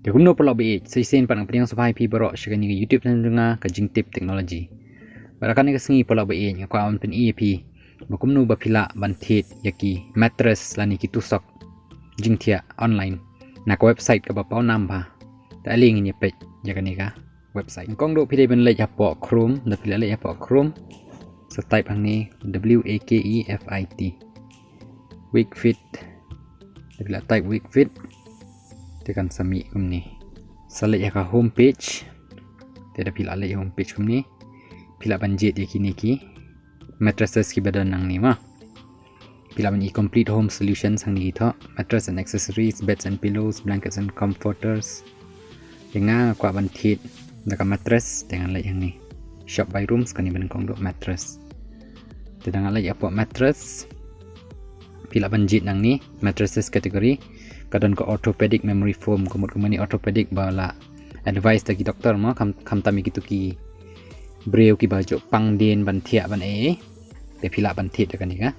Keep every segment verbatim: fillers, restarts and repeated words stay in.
Te kumno paralok ba ïeit, sa shisien pat nga pdiang sngewbha ïa phi baroh sha kane ka YouTube channel jong nga, ka Jingtip Technology. Bad ha kane ka sngi paralok ba ïeit, nga kwah ban pyni ïa phi ba kumno ba phi lah ban thied ïa ki mattress lane ki tusok jingthiah online na ka website kaba pawnam bha. Te ale ngin ïa peit ïa kane ka website. Nyngkong ruh phi dei ban leit hapoh Chrome, da phi la leit hapoh Chrome, sa type hangne W A K E F I T. Wakefit. Da phi la type Wakefit, te kan sa mih kumne. Sa leit ïa ka home page. Te da phi la leit home page kumne, phi lah ban jied ïa kine ki mattresses kiba don nangne mo. Phi lah ban i complete home solutions hangne, thoh mattress and accessories, beds and pillows, blankets and comforters. Te nga nga kwah ban thied da ka mattress, te ngan leit hangne shop by rooms, kane ba nyngkong ruh mattress. Te da nga leit hapoh mattress, phi lah ban jied nangne mattresses category. Ka don ka orthopedic memory foam, ka mut kumne orthopedic ba la advice da ki doktor mo, kham, khamtam ïa kito ki briew kiba ju pang dien ban thiah ban ei ei. Te phi lah ban thied da kane ka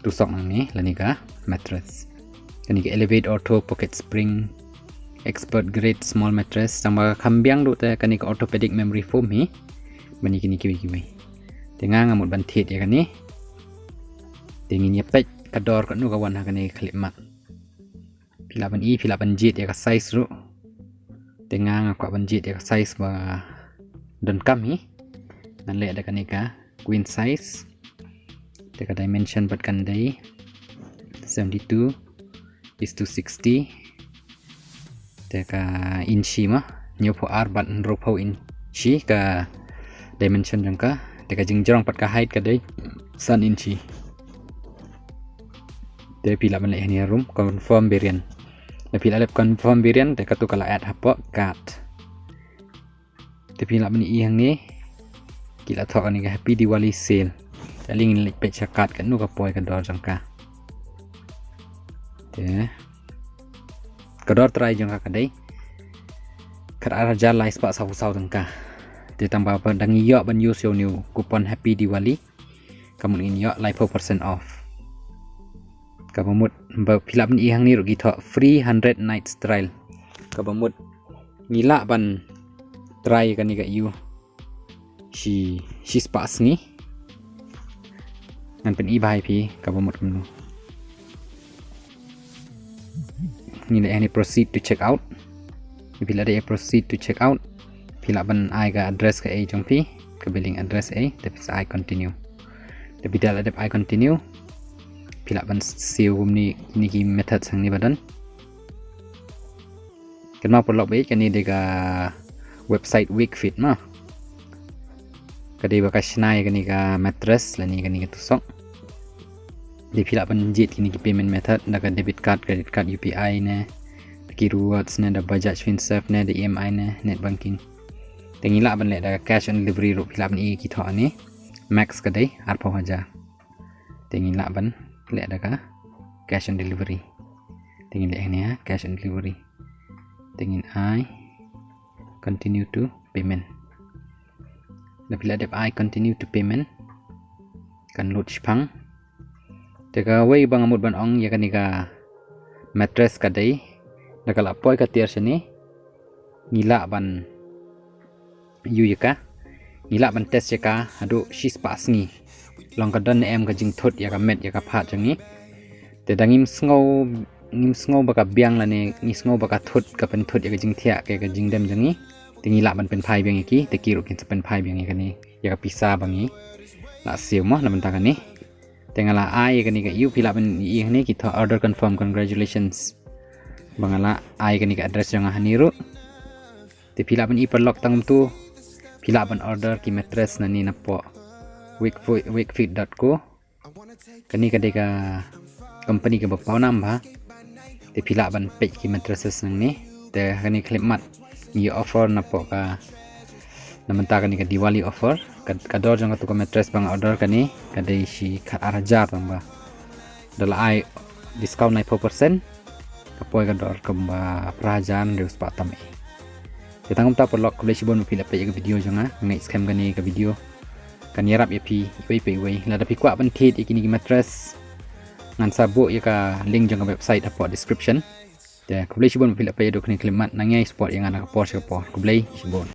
tusok nangne lane ka mattress. Kane ka Elevate Ortho Pocket Spring Expert Grade Small Mattress, tang ba kham biang ruh te kane ka orthopedic memory foam hi. Ban ïa kine kiwei kiwei. Te nga nga mut ban thied ïa kane. Te ngin ïa peit ka dor katno ka wan ha kane ka khyllipmat. Phi lah ban i, phi lah ban jied ïa ka size ruh. Te nga nga kwah ban jied ïa ka size ba donkam hi. Ngan leh da kane ka queen size. Te ka dimension pat kan dei seventy-two is to sixty. Te ka inchi mo, hynñiewphew ar bad hynriewphew inchi ka dimension jong ka. Te ka jingjrong pat ka height ka dei san inchi. Te phi lah ban leh hangne ha room, confirm variant. Da phi la leh confirm variant, te kato ka la add hapoh cart. Te phi lah ban i hangne, ki la thoh kane ka Happy Diwali sale. Te ale ngin leit peit sha cart katno ka poi ka dor jong ka. Te ka dor trai jong ka ka dei khat ar hajar lai spah sawphew saw tyngka. Te tang ba, ba dang ïoh ban use ïa une u coupon Happy Diwali, ka mut ngin ïoh laiphew percent off. Kaba mut ba phi lah ban i hangne ruh ki thoh free hundred nights trial. Kaba mut ngi lah ban try kane ka ïa u shi, shi spah sngi. Ngan pyni bha ïa phi kaba mut kumno. Ngi leh hangne proceed to check out. Phi lah dei proceed to check out, phi lah ban ai ka address kaei jong phi, ka billing address ei, te phi sa ai continue. Te phi da la dep ai continue, phi lah ban siew kumne kine ki methods hangne ba don. Kynmaw paralok ba ïeit, kane dei ka website Wakefit mo. Ka dei ba ka shna ïa kane ka mattress lane kane ka tusok. Te phi lah ban jied kine ki payment method, da ka debit card, credit card, U P I ne, da ki rewards ne, da Bajaj Finserv ne, da E M I ne, net banking. Te ngi lah ban leh da ka cash on delivery ruh, phi lah ban i ki thoh ne. Max ka dei arphew hajar. Te ngi lah ban leh da ka cash on delivery. Te ngi leh hangne ha cash on delivery. Te ngin ai continue to payment. Da phi la dep ai continue to payment, kan load shipang. Te kawei ba nga mut ban ong ïa kane ka mattress ka dei, da ka la poi ka tiar shane, ngi lah ban ïoh ïa ka, ngi lah ban test ïa ka haduh shi spah sngi. Long ka don ne em ka jingthut ïa ka met ïa ka phad jong ngi. Te da ngim sngew, ngim sngew ba ka biang lane ngi sngew ba ka thut, ka pynthut ïa ka jingthiah, ka, ka jingdem jong ngi, te ngi lah ban pynphai biang ïa ki, te ki ruh kin sa pynphai biang ïa kane, ïa ka pisa ba ngi la siew mo na bynta kane. Te nga la ai ïa kane ka ïa u, phi lah ban i hangne ki thoh order confirm, congratulations. Ba nga la ai kane ka address jong nga hangne ruh. Te phi lah ban i paralok tang kumtu, phi lah ban order ki mattress nangne napoh wakefit, wakefit dot co. Kane ka dei ka company kaba pawnam bha. Te phi lah ban peit ki mattresses nangne. Te kane khyllipmat ngi offer napoh ka, na bynta kane ka Diwali offer. Ka, ka dor jong katu ka mattress ba nga order kane ka dei shi khat ar hajar tang ba da la ai discount laiphew percent, ka poi ka dor kumba phra hajar hynriew spah tam ei. Te tang kumta paralok, khublei shibun ba phi la peit ïa ka video jong nga. Nga ngeit skhem kane ka video kan ïarap ïa phi iwei pa iwei. Lada phi kwah ban thied ïa kine ki mattress, ngan sa buh ïa ka link jong ka website hapoh description. Te khublei shibun ba phi la peit ïa kane ka khyllipmat, nang ïai support ïa nga na ka por sha ka por. Khublei shibun.